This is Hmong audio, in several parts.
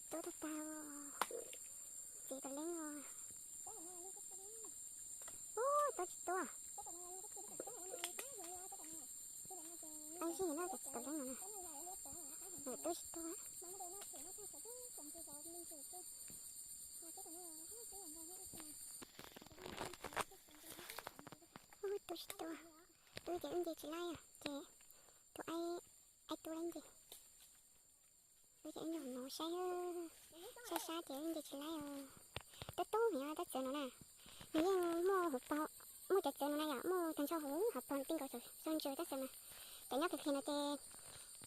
Tub tag tag, txiv tau leeb os. Ub, tub tsis tuaj. Ib zig no ces txiv tau leeb no na. Tub tsis tuaj. Ub, tub tsis tuaj. Tub ces wb nce tsis laib os, ces tus aib, aib tub laib nce. Wb ces wb nyob no saib, saib sab ces wb nce tsis laib os. Tub tub heev tab txawv no na. Nws yeej muaj hauv paug, muaj cov txawv no na yom, muaj tag nrho hauv paug tij nkaus txog ntsis tab sis mas cov nyob kiag kiag no ces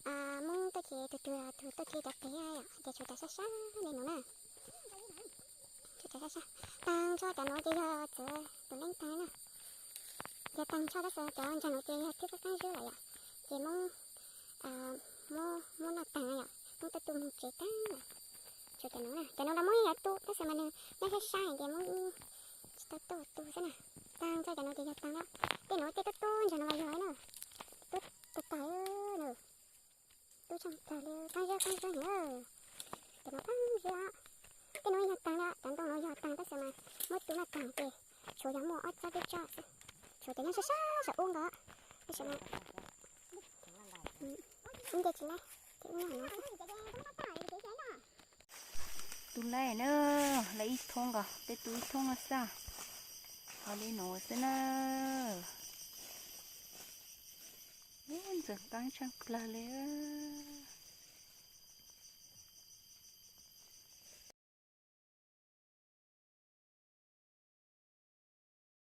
Hmoob tuaj ces tus twg tus tuaj ci cov pem yom, ces tshuav cov sab sab li no na. Tshuav cov sab sab. Tag nrho cov no ces yog txawv tus neeb tag na. Yog tag nrho tab sis cov ntsaig no ces yog twb qab qab zub lawm yom. Ces Hmoob muab, muab noj tag yom, Hmoob tuaj tu mus tsev tag. Tshuav cov no na, cov no los Hmoob yeej yuav tu tab sis mas nws nyob sab sab ces Hmoob tsis tau tuaj tu xwb na. Tag nrho cov no ces yog tag na. Tej no tej tub tub ntsaig no los yog na. Tub tag tag na. Tub tshaj tag li, qab zub qab zub heev na. Cov no qab zub. Tej no yog tag na, cov ntoo no yog tag tab sis mas muab tu noj tag ces tshuav yog muaj ob tsob peb tsob xwb. Tshuav cov nyob sab sab saum ub nkaus. Tab sis mas wb nce tsis laib, ces wb nyob no xwb. Tu laib na, laib ib thoob nkaus, peb tu ib thoob no xwb. Ho li no xwb na. Ub, ntxim qab tshaj plaws li.